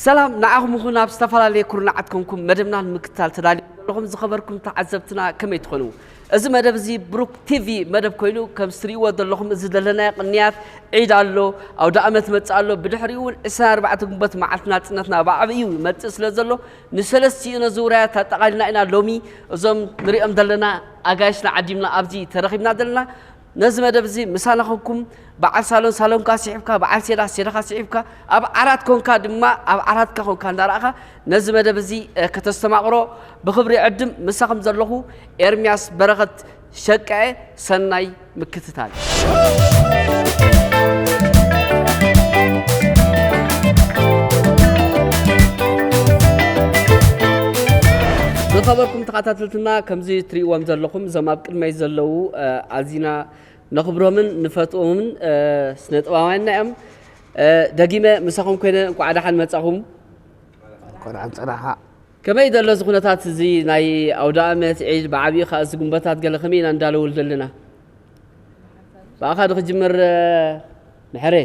ሰላም ንዓኹም ይኹን። ኣብ ዝተፈላለየ ኩርናዓት ኮንኩም መደብና ንምክትታል ተዳሊኹም ዘለኹም ዝኸበርኩም ተዓዘብትና ከመይ ትኾኑ? እዚ መደብ እዚ ብሩክ ቲቪ መደብ ኮይኑ፣ ከም እትርእይዎ ዘለኹም እዚ ዘለናዮ ቅንያት ዒድ ኣሎ፣ ኣውደ ኣመት መጽእ ኣሎ። ብድሕሪኡ እውን ዕስራን ኣርባዕተን ግንቦት መዓልቲ ናጽነትና ብዓብዩ ይመጽእ ስለ ዘሎ፣ ንሰለስቲኡ ነዚ ውራያት ኣጠቓሊልና ኢና ሎሚ እዞም ንሪኦም ዘለና ኣጋይሽና ዓዲምና ኣብዚ ተረኺብና ዘለና። ነዚ መደብ እዚ ምሳና ኮንኩም፣ በዓል ሳሎን ሳሎንካ ስሒብካ፣ በዓል ሴዳ ሴዳኻ ስሒብካ፣ ኣብ ዓራት ኮንካ ድማ ኣብ ዓራትካ ኮንካ እንዳረኣኻ ነዚ መደብ እዚ፣ እ፣ ከተስተማቕሮ ብኽብሪ ዕድም ምሳኹም ዘለኹ ኤርምያስ በረኸት ሸቀ። ሰናይ ምክትታል። ዝኸበርኩም ተኸታተልትና፣ ከምዚ ትርእይዎም ዘለኹም እዞም ኣብ ቅድመይ ዘለዉ፣ እ፣ ኣዚና ነኽብሮምን ንፈትዎምን፣ እ፣ ስነ ጥበባውያንና እዮም። እ፣ ደጊመ ምሳኹም ኮይነ እንኳዕ ደሓን መጻኹም። እንኳዕ ደሓን ጸናሕካ። ከመይ ዘሎ እዚ ኩነታት እዚ ናይ ኣውደ ኣመት ዒድ ብዓቢኡ ከኣ እዚ ጉንበታት ገለ ከመይ ኢና እንዳለወል ዘለና? ብኣኻ ዶ ክጅምር፣ እ፣ ምሕሬ?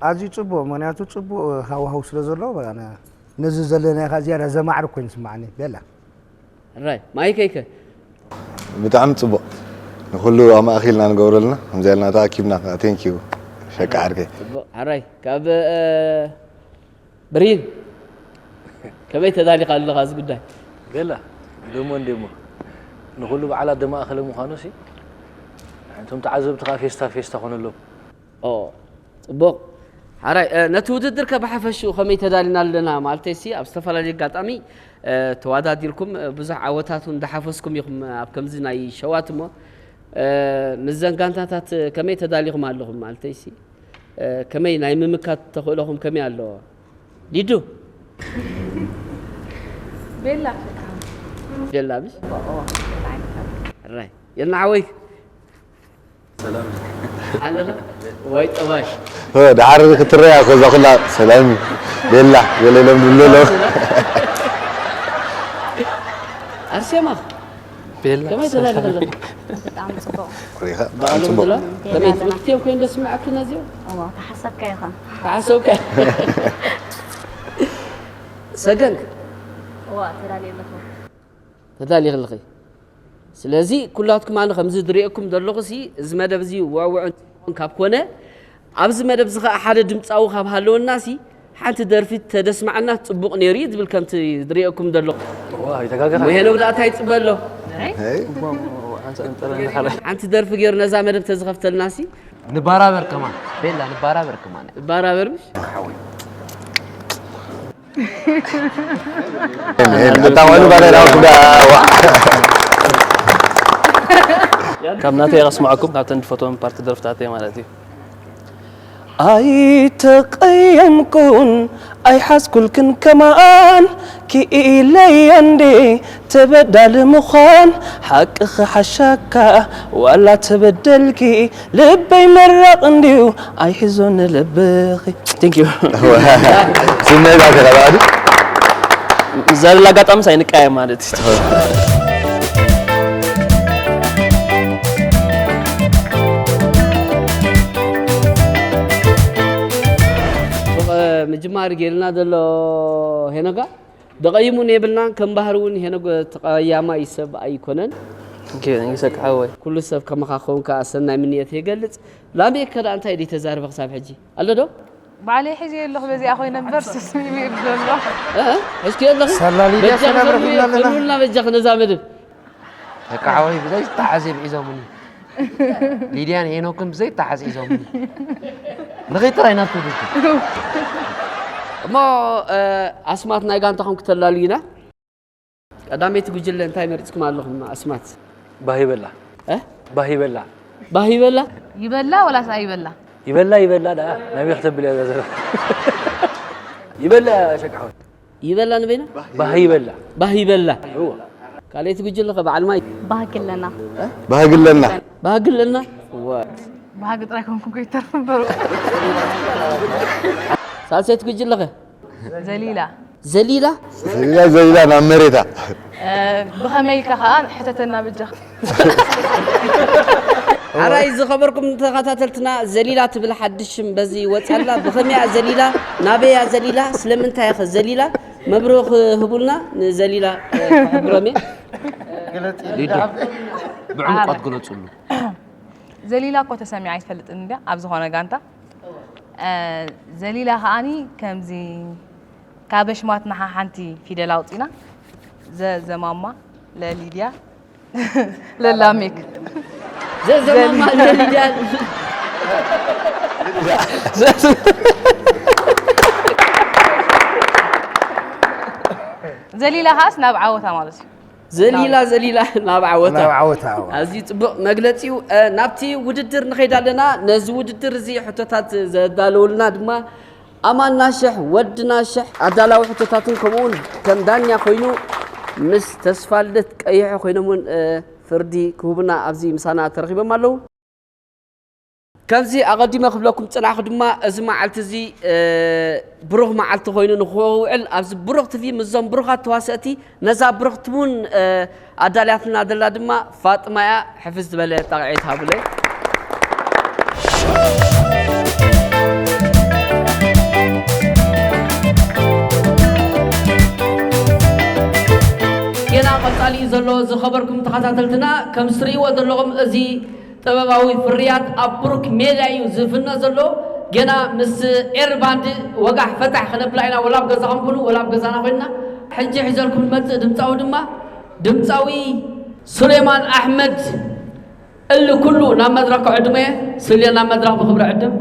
ኣዝዩ ጽቡቕ፣ ምኽንያቱ ጽቡቕ ሃዋህው ስለ ዘሎ፣ በቃ፣ ነ-፣ ነዚ ዘለናዮ ከኣ ዝያዳ ዘማዕርግ ኮይኑ ይስምዓኒ። ቤላ። ሕራይ፣ ማይከይ ከ? ብጣዕሚ ጽቡቕ። ንኹሉ ኣማእኺልና ንገብረልና፣ ከምዚ ኢልና ተኣኪብና ከኣ፣ ቴንኪዩ፣ ሸቃ ዓርከይ። ጽቡቕ፣ ሕራይ። ካብ፣ እ፣ ብሪን፣ ከመይ ተዳሊኻ ኣለኻ እዚ ጉዳይ? ቤላ፣ ደሞ እንዴሞ። ንኹሉ በዓላት ደማእኸለ ምዃኑ ሲ፣ እቶም ተዓዘብቲ ከኣ ፌስታ ፌስታ ኮነሎም። ኦ፣ ጽቡቕ። ሓራይ፣ እ፣ ነቲ ውድድር ከ ብሓፈሽኡ ከመይ ተዳሊና ኣለና? ማለተይ ሲ፣ ኣብ ዝተፈላለዩ ኣጋጣሚ፣ እ፣ ተወዳዲርኩም፣ እ፣ ብዙሕ ዓወታት እውን እንዳሓፈስኩም ኢኹም፣ እ፣ ኣብ ከምዚ ናይ ሸዋት እሞ፣ እ፣ ምስ ዘን ጋንታታት ከመይ ተዳሊኹም ኣለኹም? ማለተይ ሲ፣ እ፣ ከመይ ናይ ምምካት ተኽእሎኹም ከመይ ኣሎ? ሊዱ? ቤላ። ቤላ ምሽ? ራይ። የና ዓወይ። ሰላም። ኣለና? ወይ ጠባይ። ኦ፣ ደሓር ክትረያ እኮ እዛ ኩላ ሰላም። ቤላ፣ ገለ ኢሎም ዝብሉ ኣለዉ። ኣርሴማ። ቤላ፣ ከመይ ተዛሪበ ሰላም። ኣለኹ? ብጣዕሚ ጽቡቕ። ሪኻ፣ ብዓሉ ጽቡቕ። ብሎ፣ ከመይ ትምህርትዮም ኮይኑ ደስ ይስምዓክን ኣዝዩ? እዋ፣ ተሓሰብካ ኢኻ። ተሓሰብካ። ሰገን። እዋ፣ ተዳልየ ኣለኹ። ተዳልየ ኣለኺ። ስለዚ ኩላትኩም ኣነ ከምዚ ዝርእየኩም ዘለኹ ሲ፣ እዚ መደብ እዚ ውዕውዕ እንተኾን ካብ ኮነ፣ ኣብዚ መደብ እዚ ኸኣ ሓደ ድምጻዊ ካብ ሃለወና ሲ፣ ሓንቲ ደርፊ ተደስማዓና ጽቡቕ ነይሩ እዩ ዝብል ከምቲ ዝርእየኩም ዘለኹ። ዋው፣ ይተጋገኻ። እሞ ሄኖክ ደኣ እንታይ ይጽበ ኣሎ? ኣይ። ኣይ። ሓንቲ ደርፊ ገይሩ ነዛ መደብ ተዝኸፍተልና ሲ። ንባራበር ከማን። ቤላ፣ ንባራበር ከማን። ንባራበር ምሽ? ኣታዋሉ ባዳይ ዳውኩዳ። ካብ ናተይ ከስምዐኩም፣ ካብተን ዝፈትወን ፓርቲ ደርፍታተይ ማለት እዩ። ኣይተቐየምኩን ኣይሓዝኩልክን ከማን፣ ክኢለያ እንዴ ተበዳሊ ምዃን። ሓቂ ክሓሻካ ዋላ ተበደልኪ፣ ልበይ መራቕ እንድዩ ኣይሕዞ ንልብኺ። Thank you። ስምዒት ኣተኻባዲ። ዘላ ኣጋጣሚ ሳይንቃየ ማለት እዩ። ሱቕ ምጅማር ጌርና ዘሎ ሄኖጋ ደቐይሙን የብልናን። ከም ባህሪ እውን ሄኖግ ተቐያማይ ሰብ ኣይኮነን። ኦኬ፣ ይሰቅ ሓወይ። ኩሉ ሰብ ከማኻ ክኸውን ከኣ ሰናይ ምንየት ይገልጽ። ላሜክ ከ ደኣ እንታይ ድዩ ተዛርበ ክሳብ ሕጂ? ኣሎ ዶ? ባዕለይ ሒዘዮ ኣለኹ በዚኣ ኮይነ እምበር ስስሚ ይብል ዘሎ። እ? እ? ሕዝኪ ኣለኺ? ሳላ ሊድያ በጃኺ ሰላም ሰልሚ ረኺብና ኣለና። ሰልሙልና በጃኺ ነዛ መደብ። ተቃዓዋይ ብዘይ ተሓዜብ ሒዞምኒ። ሊድያን ሄኖክን ብዘይ ተሓዝ ሒዞምኒ። ንኸይ ጥራይ ናብቲ ውድድር። እሞ፣ እ፣ ኣስማት ናይ ጋንታኹም ክተላልዩና? ቀዳመይቲ ጉጅለ እንታይ መሪጽኩም ኣለኹም ኣስማት? ባህ ይበላ። እ? ባህ ይበላ። ባህ ይበላ? ይበላ ወላስ ኣይበላ? ይበላ፣ ይበላ ደኣ። ናበይ ክተብል እያ እዛ ዘረባ? ይበላ ሸቃ ሓወይ። ይበላ ንበይና? ባህ ይበላ። ባህ ይበላ። እዎ። ካልኣይቲ ጉጅለ ኸ በዓል ማይ? ባህጊ ኣለና። ባህጊ ኣለና። ባህጊ ኣለና? እዋ። ባህጊ ጥራይ ኮንኩም ከይተርፉ እምበሩ። ሳልሰይቲ ጉጅለ ኸ? ዘሊላ። ዘሊላ? ዘሊላ፣ ዘሊላ ናብ መሬታ። እ፣ ብኸመይ ኢልካ ኸኣ ሕተተና በጃኻ። ኣራይ ዝኸበርኩም ተኸታተልትና፣ ዘሊላ ትብል ሓድሽ ሽም በዚ ወፅያ ኣላ። ብኸመይ እያ ዘሊላ? ናበይ እያ ዘሊላ? ስለምንታይ እያ ዘሊላ? መብርሂ ክህቡልና ንዘሊላ፣ እ፣ ከኽብሮም እየ። ሊዱ፣ ብዕምቆት ግለፁሉ። ዘሊላ እኮ ተሰሚዓ ኣይትፈልጥን እንድያ ኣብ ዝኾነ ጋንታ። እ፣ ዘሊላ ከዓኒ ከምዚ ካብ ኣሽማትና ሓንቲ ፊደል ኣውፂና፣ ዘ፣ ዘማማ፣ ለሊድያ፣ ለላሜክ። ዘዘማማ ለሊድያ። ዘሊላ ከዓስ ናብ ዓወታ ማለት እዩ። ዘሊላ፣ ዘሊላ ናብ ዓወታ። ናብ ዓወታ፣ ዓወታ። ኣዝዩ ጽቡቕ መግለጺ እዩ። እ፣ ናብቲ ውድድር ንኸይድ ኣለና። ነዚ ውድድር እዚ ሕቶታት ዘዳለውልና ድማ ኣማን ናሽሕ፣ ወዲ ናሽሕ፣ ኣዳላዊ ሕቶታትን ከምኡውን ከም ዳኛ ኮይኑ ምስ ተስፋልደት ቀይሖ ኮይኖም እውን፣ እ፣ ፍርዲ ክህቡና ኣብዚ ምሳና ተረኺቦም ኣለዉ። ከምዚ ኣቐዲመ ክብለኩም ጽናሕኩ ድማ፣ እዚ መዓልቲ እዚ፣ እ፣ ብሩኽ መዓልቲ ኮይኑ ንኽውዕል ኣብዚ ብሩኽ ቲቪ ምስዞም ብሩኻት ተዋሰእቲ ነዛ ብሩኽቲ እውን፣ እ፣ ኣዳልያትና ዘላ ድማ ፋጥማ እያ። ሕፍዝ ዝበለ ጣቕዒት ሃቡለይ። ጌና ቀጻሊ እዩ ዘሎ። ዝኸበርኩም ተኸታተልትና፣ ከም ዝትርእይዎ ዘለኹም እዚ ጥበባዊ ፍርያት ኣብ ብሩክ ሜድያ እዩ ዝፍነ ዘሎ። ገና ምስ ኤር ባንድ ወጋሕ ፈታሕ ከነብላ ኢና፣ ወላ ኣብ ገዛኹም ኩኑ ወላ ኣብ ገዛና ኮይንና። ሕጂ ሒዘልኩም ንመጽእ ድምጻዊ ድማ ድምጻዊ ሱሌማን ኣሕመድ። እል ኩሉ ናብ መድረኽ ክዕድሞ እየ። ስሌ ናብ መድረኽ ብኽብሪ ዕድም።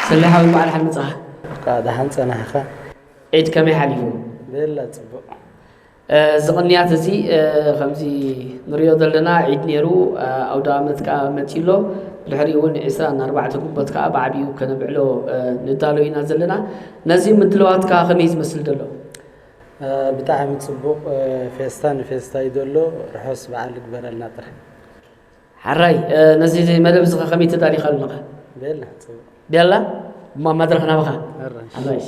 ስሌ ሓወይ፣ በዓል ሓን መጻኻ። እንኳዕ ደሓን ጸናሕካ። ዒድ ከመይ ሓሊፉ? ቤላ ጽቡቕ። እ፣ እዚ ቅንያት እዚ፣ እ፣ ከምዚ ንሪኦ ዘለና ዒድ ነይሩ፣ እ፣ ኣውደ ዓመት ከኣ መጺኡ ኣሎ። ብድሕሪኡ እውን ዕስራን ኣርባዕተ ግንቦት ከኣ ብዓቢኡ ከነብዕሎ፣ እ፣ ንዳሎ ኢና ዘለና። ነዚ ምድላዋትካ ከመይ ዝመስል ዘሎ? እ፣ ብጣዕሚ ጽቡቕ፣ እ፣ ፌስታ ንፌስታ እዩ ዘሎ። ርሑስ በዓል ይግበረልና ጥራሕ። ሓራይ፣ እ፣ ነዚ መደብ እዚ ከ ከመይ ተዳሊኻ ኣለኻ? ቤላ፣ ጽቡቕ። ቤላ፣ እሞ መድረኽ ናባኻ። ኣራሽ። ኣራሽ።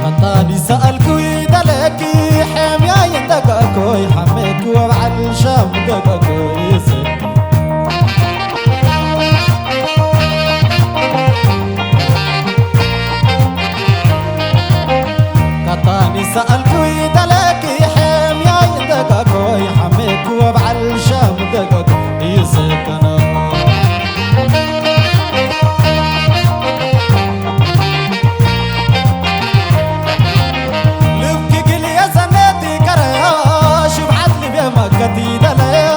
ኣንታ ዲሰኣልኩ ይደለኪ፣ ሕምያይ እንደጋኮይ ሓመድኪ ወብዓል ሻም ደጋኮይ ይስል። ካታኒ ሰኣልኩ ይደለኪ፣ ሕምያይ እንደጋኮይ ሓመድኪ ወብዓል ሻም ደጋኮይ ይስል። ልብኪ ግልየ ሰነቲ ከረዮ ሽብዓት ልቤ መከቲ ደለዮ።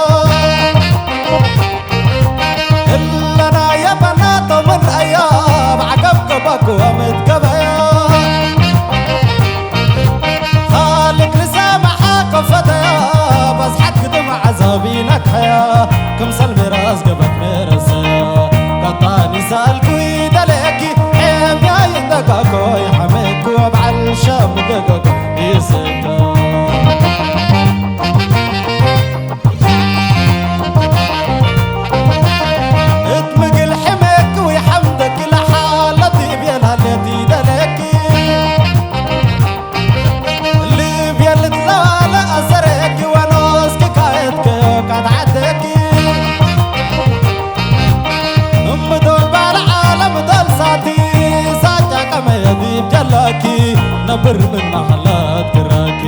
እለና የበናቶ ምንረዮ ብዓገብ ገባኩ ምትገበዮ። ካልክ ልሰማሓ ከፈተዮ በስሓት ግድም ዓዛቢ ነክሐዮ። ክምሰል ሜራስ ገበት ሜረሰ ካታኒ ሳልኩ ይደለኪ ሕምያይ እንደጋኮይ ሓመኩ ኣብ ዓልሻም ደጋኮ ይስካ። እትምግል ሕመኩ ይሓምደኪ ለሓለቲ ቤላለቲ ይደለኪ። ልብ የልትላለ ኣሰረኪ ወኖስኪ ካየትከ ካትዓደኪ። እምዶል ባል ዓለም ዶል ሳቲ ሳጫ ቀመየት ይብጀለኪ። ነብር ምን ማሕለት ክረኪ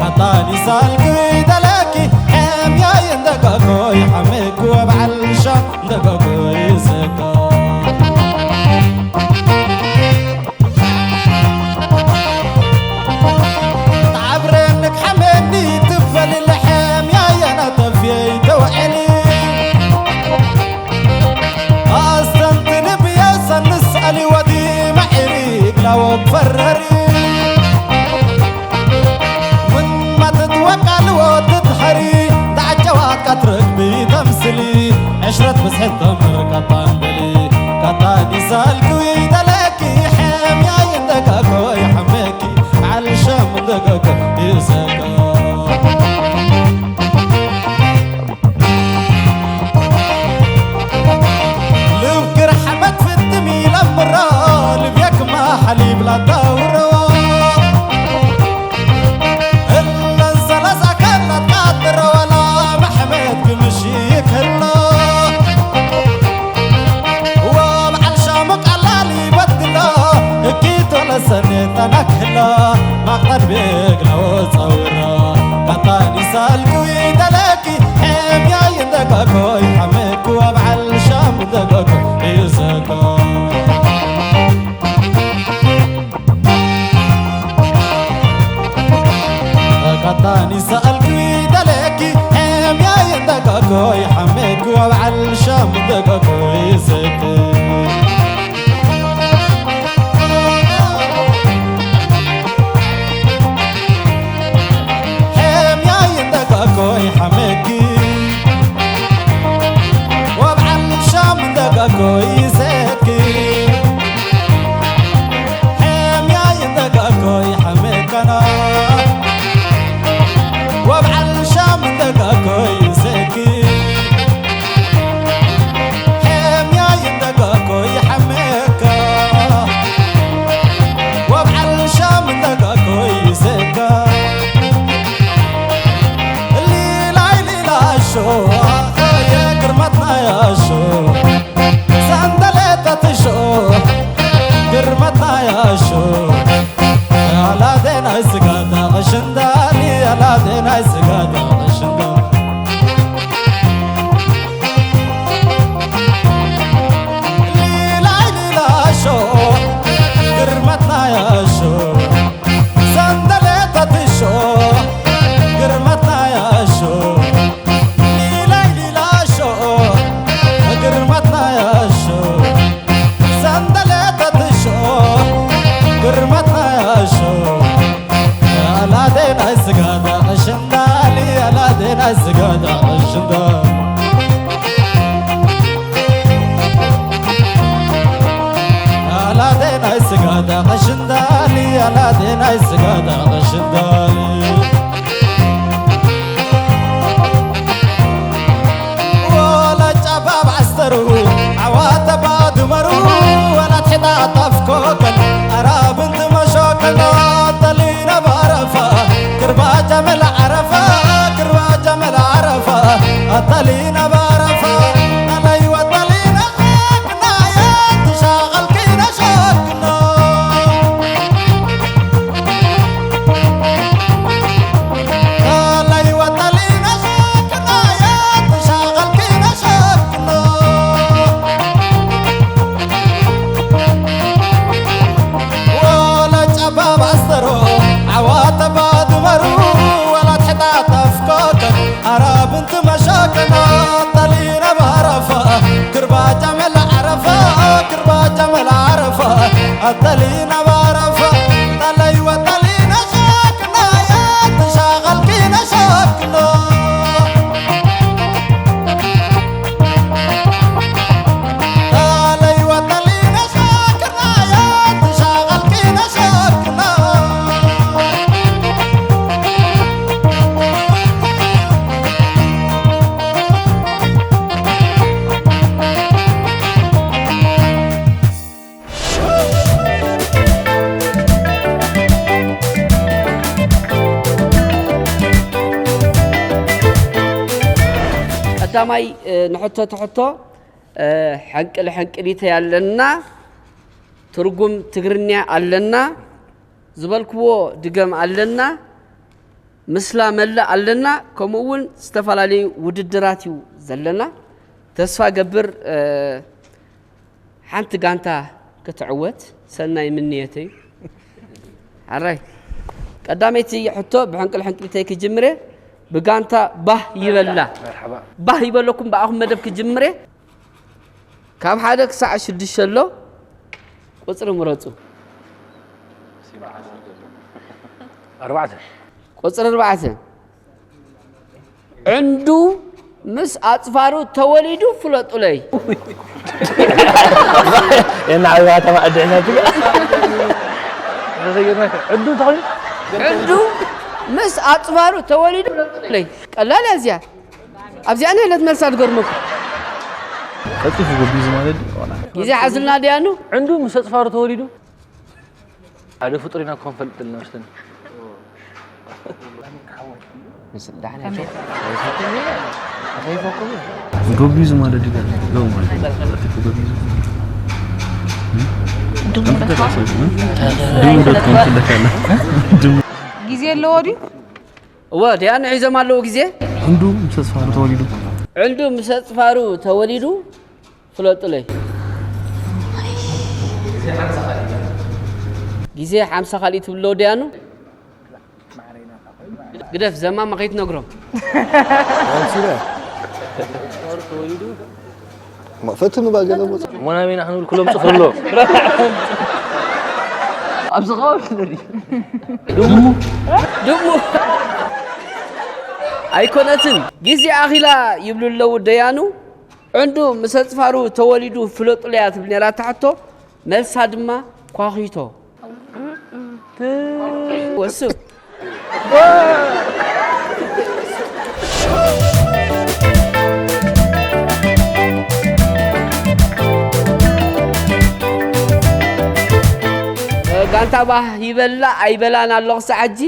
ካታኒ ሳልኪ ደለኪ። ሕምያይ እንደጋኮይ ሓመኩ ኣብ ዓልሻ እንደጋኮይ ዘጋ። تعبرنك حمدني تفل لحم يا يا نطف يا يتوعلي. أستنتني بيسن نسألي ودي ፈረሪ ምን ማትትወቃልዎ ትትኸሪ ተዓጨዋትካ ትረክቢ ተምስሊ ዕሽረት ብዝሒ ተምር ካታ እንበሊ ካታ ዲሳልኪ ይደለኪ ሕምያ ይንደጋጎ ይሕመኪ ዓልሸም እንደጋጎ ይሰጋ ልብ ግርሐመት ፍትም ኢለምሮ ልብየክማ ሓሊብ ላዳውሮ እለን ሰለሳ ከላት ቃጥሮ ወላ መሕመድ ክምሽ ይክሎ ወብዓል ሻሙ ቀላል ይበድሎ እኪቶ ለሰኔ ተናክሎ ማቅጠድ ቤግላዎ ጸውሮ ካታ ዲሳልኪ ይደለኪ ሕምያ ይንደጋጎ ይሓመኩ ኣብ ዓልሻም ደጋጎ ይዘጋ ካታ ዲሳልኪ ይደለኪ ሕምያ ይንደጋጎ ይሓመኩ ኣብ ዓልሻም ደጋጎ ይዘጋ ሕምያ ይንደጋጎ ይሓመኪ ወብዓል ሻም እንደጋጎ ይሰኪ ሕምያ ይንደጋጎ ይሓመከና ወብዓል ሻም እንደጋጎ ይሰኪ ሕምያ ይንደጋጎ ይሓመካ ወብዓል ሻም እንደጋጎ ይሰካ ሊላይ ሊላሾ የግርመትና ያሾ ሰንደለተትሾ ግርመትና ያሾ ኣላደናይ ስጋዳ ቐሽንዳኒ ኣላደናይ ስጋዳ ቐሽንዳ ሊላይ ሊላሾ ግርመትና ያሾ ሰንደለተትሾ ግርመትና ያሾ ሊላይ ሊላሾ ግርመትና ያሾ ሰንደለተትሾ ግርመትና ያሾ ኣላደናይ ስጋዳ ቐሽንዳሊ ኣላደናይ ስጋዳ ቐሽንዳ ኣላደናይ ስጋዳ ቐሽንዳሊ ኣላደናይ ስጋዳ ቐሽንዳሊ ወላ ጫባብ ዓስተሩ ዓዋተ ባድመሩ ወላ ትሕጣጣፍ ኮከል ኣራብንቲ መሾከል ኣተሊና ባረፋ ክርባጃ መላ ዓረፋ ክርባጃ መላ ዓረፋ ኣተሊና ባረፋ ናላይ ወተሊና ኣራብንቲ መሻከና ተሊና ባረፋ ክርባጫ መላ ዓረፋ ክርባጫ መላ ዓረፋ ኣተሊና ባረፋ ጠለይ ወጠሊና ሸክናያ ተሻቐልኪና ሸክኖ ጠለይ ወጠሊና ሸክናያ ተሻቐልኪና ሸክኖ ቀዳማይ ንሕቶ ትሕቶ ሕንቅል ሕንቅሊተይ ኣለና፣ ትርጉም ትግርኛ ኣለና፣ ዝበልክዎ ድገም ኣለና፣ ምስላ መላእ ኣለና፣ ከምኡ እውን ዝተፈላለዩ ውድድራት እዩ ዘለና። ተስፋ ገብር ሓንቲ ጋንታ ክትዕወት ሰናይ ምንየተይ። ሓራይ ቀዳመይቲ ሕቶ ብሕንቅል ሕንቅሊተይ ክጅምረ ብጋንታ ባህ ይበላ። ባህ ይበለኩም ብኣኹም መደብ ክጅምረ ካብ ሓደ ክሳዕ ሽዱሽተ ኣሎ ቁፅሪ ምረፁ። ኣርባዕተ። ቁፅሪ ኣርባዕተ። ዕንዱ ምስ ኣፅፋሩ ተወሊዱ ፍለጡለይ። የና ዓብያ ተማ ዕድዕነት። ዕንዱ እንታይ ኮይኑ? ዕንዱ ምስ ኣፅፋሩ ተወሊዱ ፍለጡለይ። ቀላል እያ እዚኣ። ኣብዚኣ ናይ ዕለት መልሳ ትገርመኩም። ቀልጢፉ ጎቢዙ ማለት ድዩ? ግዜ ሓዝልና ድያኑ? ዕንዱ ምስ ኣፅፋሩ ተወሊዱ ሓደ ፍጡር ኢና ክኾን ፈልጥ ኣለና መስለኒ። ምስ ዳሕና ከመይ? ይፈኩም? ከይፈኩም? ጎቢዙ ማለት ድዩ? ሎ ማለት ድዩ? ቀልጢፉ ጎቢዙ። ድሙ ቀልጢፉ ዶ ጎቢዙ? ድሙ ዶ ትኾን ትለካለ? ድሙ። ግዜ ኣለዎ ድዩ? እወ፣ ዲያኑ ሒዞም ኣለዉ ግዜ። ዕንዱ ምስ ኣፅፋሩ ተወሊዱ። ዕንዱ ምስ ኣፅፋሩ ተወሊዱ ፍለጡለይ። ግዜ ሓምሳ ካልእ ትብሎ ዲያኑ? ግደፍ፣ ዘማማ ከይትነግሮም። ኣንሲራ። መኽፈቲ ምባ ገለ ቦታ። እሞ ናበይ ኢና ክንብል ክሎም ጽፍርሎ። ኣብዚ ከባቢ ስለዚ። ድሙ። ድሙ። ኣይኮነትን። ግዜ ኣኺላ ይብሉ ኣለዉ ደያኑ። ዕንዱ ምስ ኣጽፋሩ ተወሊዱ ፍለጡለይ እያ ትብል ነይራ እታ ሕቶ። መልሳ ድማ ኳኺቶ። ወሱ። ጋንታ ባህ ይበላ ኣይበላን ኣሎ ክሳዕ ሕጂ።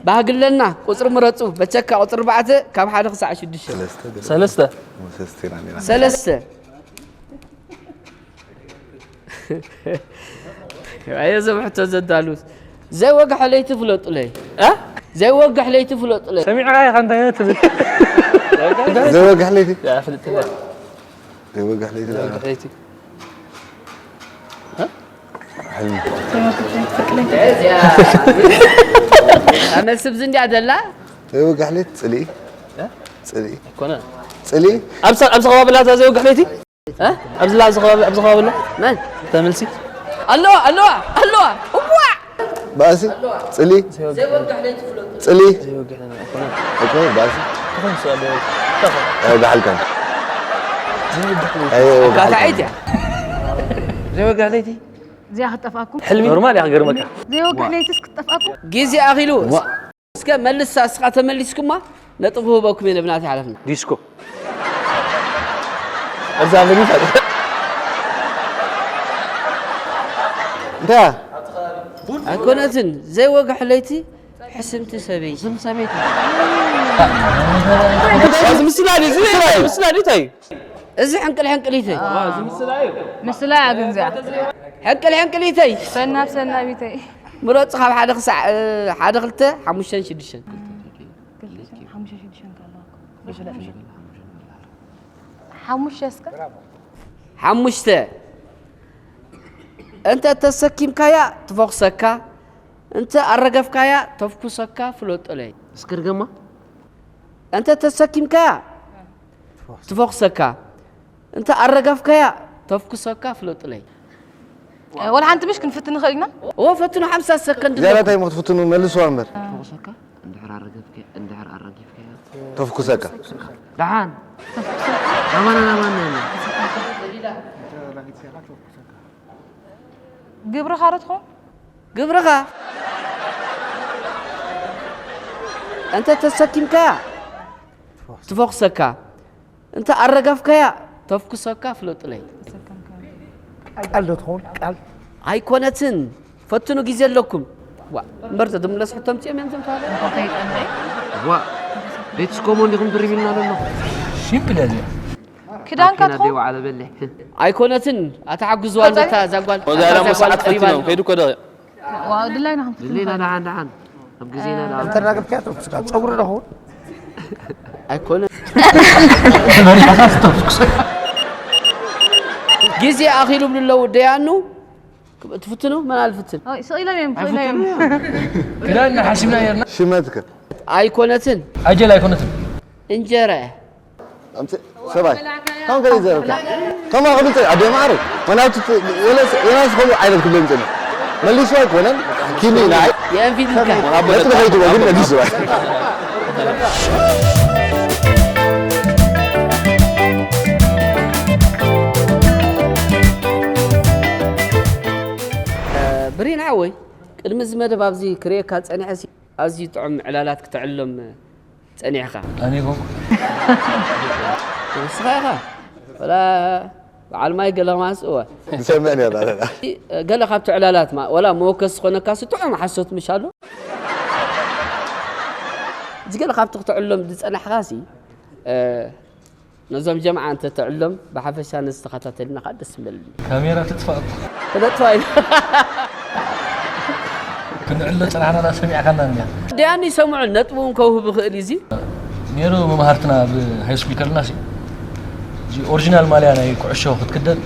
ባህጊ ኣለና። ቁጽሪ ምረጹ። በቸካ ቁጽሪ ኣርባዕተ ካብ ሓደ ክሳዕ ሽዱሽተ። ሰለስተ። ሰለስተ። ሰለስተ። ኣየ እዞም ሕቶ ዘዳልውስ። ዘይወግሐ ለይቲ ፍለጡለይ። እ? ዘይወግሕ ለይቲ ፍለጡለይ። ሰሚዕኻ ኢኻ እንታይ ትብል? ዘይወግሕ ለይቲ? ያ፣ ፍልጥለይ። ዘይወግሕ ለይቲ። ዘይወግሕ ለይቲ። እ? ሕልሚ። መልሲ ብዚ እንድያ ደላ። ዘይወግሕ ለይቲ ጽልኢ። እ? ጽልኢ። ኣይኮነን። ጽልኢ። ኣብዚ፣ ኣብዚ ከባቢ ላታ ዘይወግሕ ለይቲ? እ? ኣብዚ ላ-፣ ኣብዚ ከባቢ፣ ኣብዚ ከባቢ ኣሎ? መን? ተመልሲ? ኣለዋ፣ ኣለዋ፣ ኣለዋ። እዋዕ! ባእሲ? ጽሊ? ዘይወግሕ ለይቲ ፍለጡ። ጽሊ? ዘይወግሕ ለይቲ ኣይኮነን። ኣይኮነን፣ ባእሲ? ትኾን ሰው ኣለዎ። ኣይወግሓልካን። ዘይወግሕ ለይቲ። ኣይወግሓልካን። ኣጋታዒት እያ። ዘይወግሕ ለይቲ? እዚኣ ክትጠፍኣኩም? ሕልሚ? ኖርማል እያ ክገርመካ። ዘይወግሕ ለይትስ ክትጠፍኣኩም? ግዜ ኣኺሉ። ዋ። እስከ መልሳ፣ እስኻ ተመሊስኩማ ነጥብ ክህበኩም እየ፣ ነብናት ይሓለፍና። ዲስኮ። እዛ ለሚታ። እንታይ? ኣይኮነትን፣ ዘይወግሕ ለይቲ ሕስምቲ ሰበይቲ። ሕስምቲ ሰበይቲ። እዚ ምስላ ድዩ? እዚ ምስላ ድዩ? እንታይ እዩ? እዚ ሕንቅል ሕንቅሊተይ። ምስላ እያ ግን እዚኣ። ሕንቅል ሕንቅሊተይ። ሰናብ ሰናቢተይ። ምረፁ ካብ ሓደ ክሳዕ፣ እ፣ ሓደ፣ ክልተ፣ ሓሙሽተን ሽዱሽተን። ክልተ፣ ሓሙሽተ፣ ሽዱሽተ ከለዋ እኮ። ሓሙሽተ እስከ። ሓሙሽተ። እንተ ተሰኪምካያ ትፈኹሰካ፣ እንተ ኣረገፍካያ ተፍኩሰካ ፍለጦለይ። እስከ ድገማ። እንተ ተሰኪምካያ ትፈኹሰካ፣ እንተ ኣረገፍካያ ተፍኩሰካ ፍለጡለይ። እ፣ ወላ ሓንቲ ምሽ ክንፍትን ንኽእል ኢና? እወ፣ ፈትኑ፣ ሓምሳ ሰከንድ ዝያዳ ኣለኩም። እንታይ ክትፍትኑ? መልስዋ እምበር። ተፍኩሰካ፣ እንድሕር ኣረገፍከ-፣ እንድሕር ኣረጊፍካያ። ተፍኩሰካ። ደሓን። ናባና፣ ናባና፣ ናባና። ግብርኻ ዶ ትኾን? ግብርኻ። እንተ ተሰኪምካያ ትፈኹሰካ፣ እንተ ኣረጋፍካያ ተፍኩሰካ ፍለጡለይ። ቃል ዶ ትኸውን? ቃል? ኣይኮነትን። ፈትኑ፣ ግዜ ኣለኩም። ዋ፣ እምበር ዘድምለስ ሕቶ ኣምጺኦም እዮም ዘምታለ። ዋ፣ ቤት ስኮሞ እንዲኹም ድሪብልና ዘሎ። ሲምፕል እያ እዚኣ። ክዳንካ ማኪና ትኾን? ደይ ወዓለ በሊሕ። ኣይኮነትን፣ ኣታ ሓጉዝዋ ቀጻሊ? እንታ እዛ ጓል፣ ወዛ እታ እዛ ጓል ሰዓት ቀሪባ ፈቲኖም፣ ኣሎ። ከይዱ እኮ ደቂቕ። ዋው፣ ድላይና ክንፍትን ድሌና ንኽእል። ደሓን፣ ደሓን። ኣብ ግዜና ደሓን። እንተ እናገብካያ ተኩስካ፣ ጸጉሪ ዶ ኸውን? ኣይኮነን። ግዜ ኣኺሉ ብሉ ኣለዉ፣ ደያኑ። ትፍትኑ? መን ኣልፍትን? ኦይ፣ ስቕ ኢሎም እዮም፣ ስቕ ኢሎም እዮም። ኣይፍትኑ። ክዳንና ሓሲብና ነርና። ሽመትከ? ኣይኮነትን። ኣጀል ኣይኮነትን። እንጀራ እያ። ኣምጽእ፣ ሰብኣይ። ከም ከመይ ዘረብካ? ከማ ክብል ጸ-፣ ኣደ ማዕረ። ወላ እቲ ት-፣ ወላ ስ-፣ ወላ ዝኸሉ ዓይነት ክብለን ጸኒሑ። መሊሱ ኣይኮነን። ይኒ ናይ የእንፊት ልካ ነጥብ ከይትዎ ግን መሊስዋ። ብሪን ሓወይ፣ ቅድሚ እዚ መደብ ኣብዚ ክርእየካ ጸኒሐ ሲ ኣዝዩ ጥዑም ዕላላት ክተዕሎም ጸኒሕካ። ኣነ ኮንኩ። ንስኻ ኢኻ። ወላ በዓል ማይ ገለ ከማንስ እወ። ዝሰምዕ ነርና ኣለና። ገለ ካብቲ ዕላላት ማ ወላ መወከስ ዝኾነካ ሲ ጥዑም ሓሶት ምሽ ኣሎ። እዚ ገለ ካብቲ ክተዕሎም ዝጸናሕካ ሲ ነዞም ጀምዓ እንተ ተዕሎም ብሓፈሻ ነዚ ተኸታተልና ከዓ ደስ ምበልኒ። ካሜራ ትጥፋእ እኮ። ተነጥፋ ኢሉ። ክንዕሎ ጽናሕና ዳ ሰሚዕካና እንዲያ። ደያኒ ይሰምዑ ነጥቡ እውን ከውህብ ይኽእል እዩ እዚ። ነይሩ መምሃርትና ኣብ ሃይ ስኩል ከለና ሲ እዚ ኦሪጂናል ማልያ ናይ ኩዕሾ ክትክደን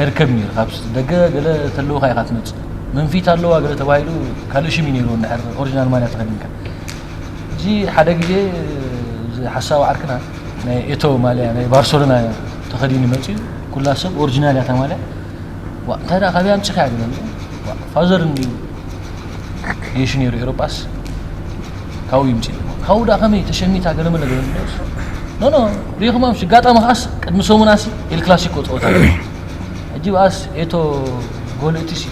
ኣይርከብ ነይሩ። ካብ ደገ ገለ ተለውካ ኢኻ ትመጽእ። መንፊት ኣለዋ ገለ ተባሂሉ ካልእ ሽም እዩ ነይሩ እንድሕር ኦሪጂናል ማልያ ተኸዲንካ። እዚ ሓደ ግዜ እዚ ሓሳዊ ዓርክና ናይ ኤቶ ማልያ ናይ ባርሰሎና ተኸዲኑ መጺኡ ኩላ ሰብ ኦሪጂናል እያ እታ ማልያ። ዋ እንታይ ደኣ ካበይ ኣምጺኻ ገለ ዋ ፋዘር እንዲዩ ጌሽ ነይሩ ኤሮጳስ ካብኡ ይምጺእ ካብኡ ደኣ ከመይ ተሸሚታ ገለ መለ ገለ ኖ ኖ ሪኹማም ኣጋጣሚ ከኣስ ቅድሚ ሰሙናሲ ኤል ክላሲኮ ጸወታ ነይሩ። ሕጂ በኣስ ኤቶ ጎል እቲ ሲ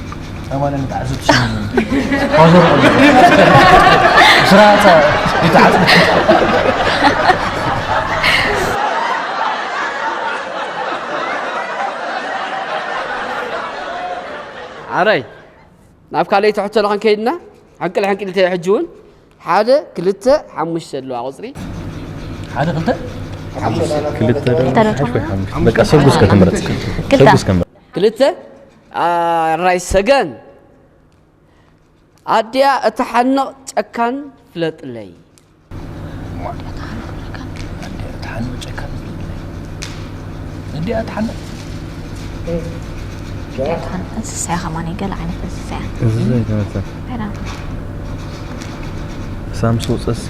ኣማለ ንትዓዘብ ትሰሙ ፋዘር ስራታ ይትዓዘብ ዓራይ ናብ ካልኣይቲ ሕቶ ንኽንከይድና ሓንቅል ሓንቅል እንተ ሕጂ እውን ሓደ ክልተ ሓሙሽተ ኣለዋ ቁፅሪ ሓደ ክልተ ክልተ ዶ ሓሽ ወይ ሓሙሽተ በቃ ሰጉስ ከተምረጽ ሰጉስ ከምረ ክልተ ኣራይ ሰገን ኣዲኣ እትሓንቕ ጨካን ፍለጥለይ እዲኣ ትሓንቕ እንስሳ እያ ከማን ገለ ዓይነት እንስሳ እያ እዚ ዘይተመልከት ኣይዳ ሳምሶ ጸሲ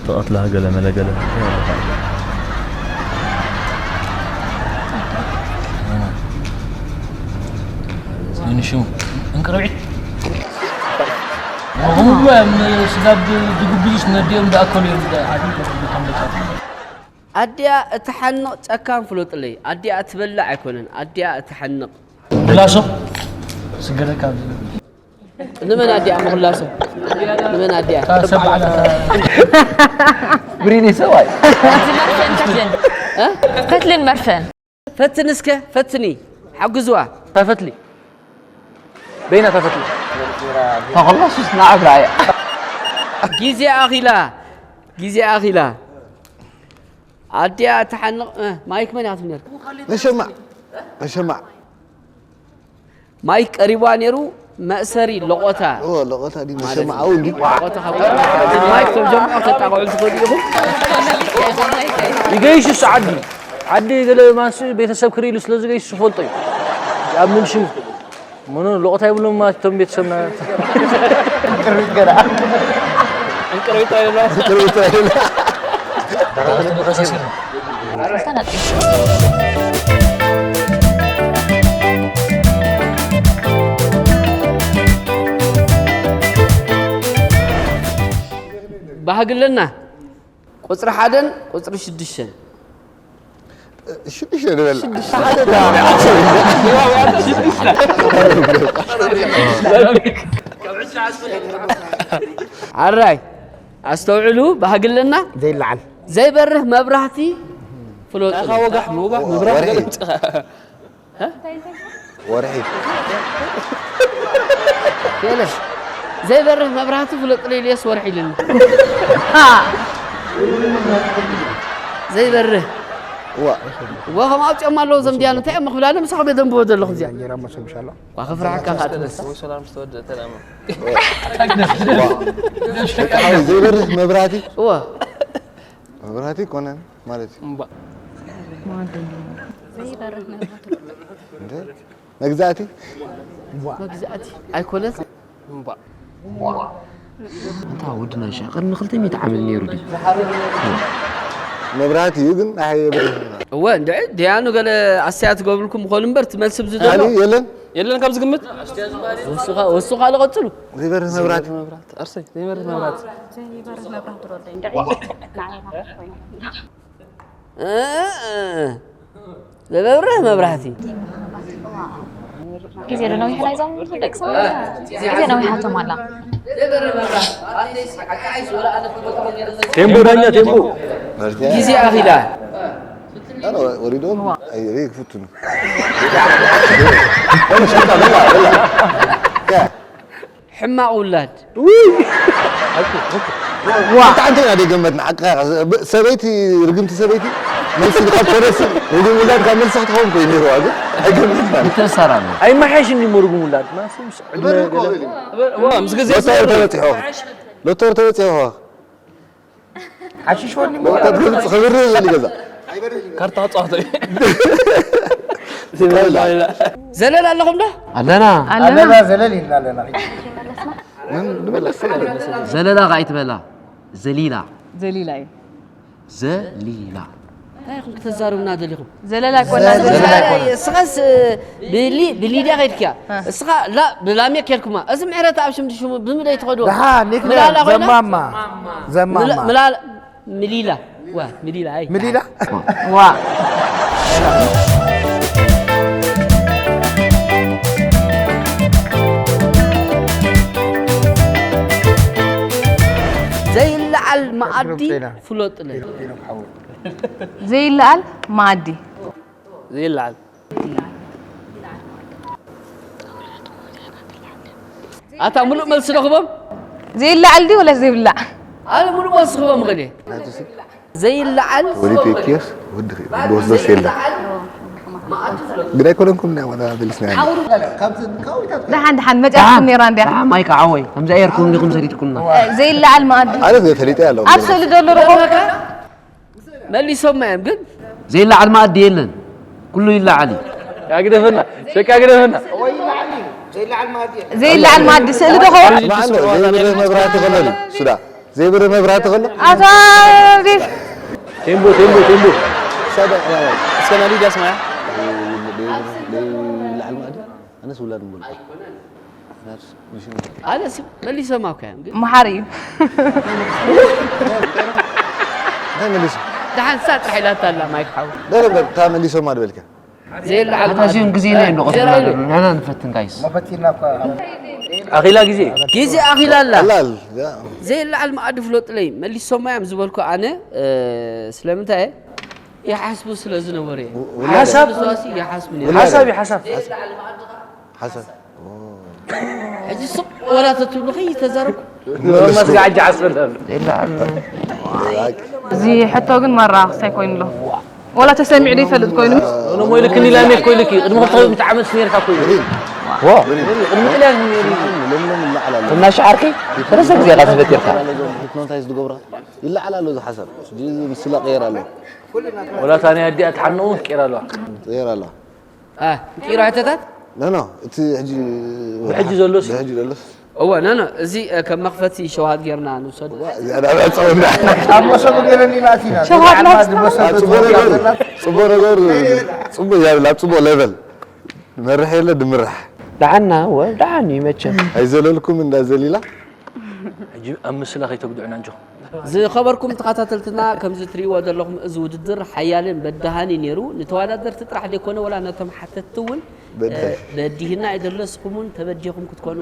ተቐትላ ገለ መለ ገለ ንሽሙ እንቅርቢዕ ወሁሉ ስጋብ ዝጉብዙስ ነዲኦም ዝኣከሉ እዮም ዝዓዲ ከም ደቃ ኣዲኣ እትሓንቕ ጨካን ፍለጥለይ ኣዲኣ እትበልዕ ኣይኮነን ኣዲኣ እትሓንቕ ብላሶ ስገደካ ንመን ኣዲኣ ምኽላሶ ንመን ኣዲኣ ሰብ በዓላ ብሪኒ ሰብኣይ ፈትልን መርፈን ፈትን እስከ ፈትኒ ሓግዝዋ ታፈትሊ በይና ታፈትሊ ተኸላሱስ ንዓብ ረኣያ ግዜ ኣኺላ ግዜ ኣኺላ ኣዲኣ እትሓንቕ ማይክ መን እያ ክትብል ነርካ ነሸማዕ ነሸማዕ ማይክ ቀሪቧ ነይሩ መእሰሪ ለቖታ ኦ ለቆታ ዲ ነሸማዕ ኣው እንዲ ለቖታ ካብ ማይክ ቶም ጀምዖ ተጣቕዑ ትኽእሉ ኢኹም ይገይሽ እሱ ዓዲ ዓዲ ገለ ማንስ ቤተሰብ ክርኢ ኢሉ ስለ ዝገይሽ ዝፈልጦ እዩ ኣብ ምንሽሙ ምኑ ለቆታ ይብሎም ማለት እቶም ቤተሰብና ቅርቢት ገና ዕንቅርቢት ኣይብሎ ቅርቢት ኣይብሎ ባህግለና ቁፅሪ ሓደን ቁፅሪ ሽዱሽተን ሽዱሽተ ንበል ዓራይ ኣስተውዕሉ ባህግለና ዘይለዓል ዘይበርህ መብራህቲ ፍለጡ ወጋሕ ምውጋሕ ምብራህ ወርሒ ወርሒ የለ ዘይበርህ መብራህቲ ፍለጥለይ ኢልየስ ወርሒ ኢልኒ ዘይበርህ እዋ እዋ ከም ኣውፅኦም ኣለዎ ዘምድያኑ እንታይ እዮም ክብላለ ምሳኹም የደንብቦ ዘለኹ እዚኣ እንጀራ መሶብ ይሻሎ ዋ ክፍርሓካ ካትነስ ሰላም ዝተወደተ ዳማ ዘይበርህ መብራህቲ እዋ መብራህቲ ይኮነን ማለት እዩ እምባ እንደ መግዛእቲ መግዛእቲ ኣይኮነት እምባ እንታ ወድና ሻ ቅድሚ ክልተ ሚእቲ ዓመት ነይሩ ድዩ? መብራህቲ እዩ ግን ኣይ የብርህ እወ እንድዒ ደያኑ ገለ ኣስተያየት ገብርልኩም ምኾኑ እምበር ትመልሲ ብዝደሎ ካሊ የለን የለን ካብ ዝግምት። ወሱ ካ-፣ ወሱ ካልእ ቀጽሉ። ዘይበርህ መብራት። ዘይበርህ መብራት። ኣርሰይ፣ ዘይበርህ መብራት። እ፣ እ፣ እ። ዘይበርህ መብራህቲ። ግዜ ዶ ነዊሕ ናይዞም ደቂ ሰባት? ግዜ ነዊሓቶም ኣላ። ቴምቦ ዳኛ፣ ቴምቦ። ግዜ ኣኺላ። ኣነ ወሪዶም፣ ኣይ፣ ኣይ፣ ክፍትኑ። ሕማቕ ውላድ። ዋ። ኣንተ ሓንቲ ኢና ደገመትና፣ ሓቅኻ ኢኻ። ሰበይቲ፣ ርግምቲ ሰበይቲ፣ መልሲ ካብ ኮነሲ፣ ርጉም ውላድ ካብ መልሲ ክትኸውን ኮይኑ ነይርዋ፣ ግን ኣይገመትናን። ምትእስሳር ኣሎ። ኣይመሓየሽን ድዩ ርጉም ውላድ? ማለትስ ዕድመ ገለ ዋ፣ ምስ ግዜ ሎተሪ ተበጺሑ። ሎተሪ ተበጺሑ። ሓሽሽ ወኒ ሞ ወጣት ግብጽ ክብር ዝብል ይገዛ። ካርታ ጻወታ እዩ። ዘለል ኣለኹም ዶ? ኣለና። ኣለና። ኣለና፣ ዘለል ኢልና ኣለና። ምን ንመለስ? ዘለላ ኸኣ ኣይትበላ። ዘሊላ። ዘሊላ እዩ። ዘሊላ። እንታይ ኢኹም ክትዛረቡና ደሊኹም? ዘለላ ኣይኮና፣ ዘለላ ዘለላ ኣይኮና። እስኻስ ብሊ-፣ ብሊድያ ከይድክያ? እ። እስኻ ላ-፣ ብላሜ ኬድኩማ። እዚ ምሕረት ኣብ ሽም ድሽሙ ብምደይ ትኸዶ? ደሓ፣ ኒክለ፣ ምላላ ኮይና? ዘማማ። ዘማማ። ምላ-፣ ምላላ፣ ምሊላ። ዋ፣ ምሊላ፣ ኣይ። ምሊላ? ዋ። ዘይለዓል መኣዲ ፍሎጥለይ። ዘይለዓል መኣዲ። ዘይለዓል። ኣታ ምሉእ መልሲ ረኽቦም? ዘይለዓል ድዩ ወላ ዘይብላዕ? ኣነ ምሉእ መልሲ ክቦም እኽእል እየ። ዘይለዓል ወዲ ቴኪዮስ ወዲ ኺ-፣ ወስዶ ሴላ። ግን ኣይኮነንኩም ና ወላ በልስና ያለ። ደሓን፣ ደሓን፣ መጽያትኩም ነይራ እንድያ። ደሓን፣ ማይካ ዓወይ፣ ከምዚ ኣየርኩም እንዲኹም ሰዲድኩምና። ዘይለዓል መኣዲ። ኣነ ፈሊጠ ያለው። ኣብ ስእሊ ዘሎ ርኹም። መሊሶማ እዮም ግን። ዘይለዓል መኣዲ የለን። ኩሉ ይለዓል እዩ። ያግደፈና፣ ሸቃ ግደፈና። ዘይለዓል መኣዲ ስእሊ ዶ ኸውን? መዓል ዘይብርህ መብራህቲ ከሎ ድዩ? ሱዳ። ዘይብርህ መብራህቲ ከሎ? ኣታ ቴምቦ፣ ቴምቦ፣ ቴምቦ። ሳዳ፣ ያ፣ ያ። እስከ ናሊድ ያስማያ። ዘይብርህ መኣዲ? ኣነስ ውላድ ምበልኩ። ኣነስ፣ ምሽ-፣ ኣነስ መሊሶማ እኮ እዮም ግን። መሓሪ እዩ። እንታይ መሊሱ? ደሓን እሳ ጥራሕ ኢላታ ኣላ ማይክ ሓው። ለ፣ ለ፣ ለ፣ እታ መሊሶማ ድበልካ። ዘይለዓል ኣታ እዚኦም ግዜና እዮም ዝቖጽሩና ዘለዉ። ንሕና ንፈትን ጋይስ። መፈቲና እኮ። ኣኺላ ግዜ። ግዜ ኣኺላ ኣላ። ኣላ፣ ያ። ዘይለዓል መኣዲ ፍሎጥለይ። መሊሶማ እዮም ዝበልኩ ኣነ፣ እ፣ ስለምንታይ እየ? ይሓስቡ ስለ ዝነበሩ እየ። ወ-፣ ወላሂ። ሓሳብ፣ ይሓስቡ ነይሮም። ሓሳብ እዩ፣ ሓሳብ። ሓሳብ። ሕጂ ስቕ ወላ ተትብሉ ከይተዛረብኩ። መስጋዕ ጃዕስለን። የላ፣ እዚ ሕቶ ግን ማራ ክሳይ ኮይኑ ኣሎ። ወላ ተሰሚዑ ዘይፈልጥ ኮይኑ። እኖ ሞ ኢልክኒ ኢላ እኔ እኮ ኢልኪ። ቅድሚ ክልተ ሚእቲ ዓመት ነይርካ እኮ ኢሉ። ዎ። ቅድሚ ጥልያን ነይሩ። ለምለም ይለዓል ኣሎ። እናሻዓርኪ ሰለስተ ግዜ ኢኻ ተፈጢርካ። ሂፕኖታይዝ ዝገብራ ይለዓል ኣሎ እዚ ሓሳብ። እዚ ምስላ ቀየር ኣሎ። ወላ እታ ናይ ኣዲኣ ትሓንኦ እውን ትቀይር ኣለዋ። ትቀየር ኣለዋ። አ፣ ቀይሮ ሕቶታት? ኖ፣ ኖ፣ እቲ ሕጂ ብሕጂ ዘሎስ? ብሕጂ ዘሎስ? እወ፣ ኖ፣ ኖ፣ እዚ፣ እ፣ ከም መኽፈቲ ሸውሃት ጌርና ንውሰድ። ዋ፣ ዝያዳ ብዕጸው እንዳ። ኣብ መሶብ ገይረን ኢና ኣቲና። ሸውሃት ናት። ኣብ ጽቡቕ ነገር፣ ጽቡቕ ነገር፣ ጽቡቕ፣ ያው፣ ኣብ ጽቡቕ ሌቨል። መርሕ የለ፣ ድምራሕ። ደሓና፣ ወ፣ ደሓን እዩ መቸም። ኣይዘለልኩም እንዳ ዘሊላ? ሕጂ ኣብ ምስላ ከይተጉድዑና እንጆ። ዝኸበርኩም ተኸታተልትና፣ ከምዚ ትርእይዎ ዘለኹም እዚ ውድድር ሓያልን በዳሃኒ ነይሩ። ንተወዳደርቲ ጥራሕ ዘይኮነ፣ ወላ ነቶም ሓተትቲ እውን፣ በዳሂ። እ፣ በዲህና እዩ ዘሎ። ንስኹም እውን ተበዲኹም ክትኮኑ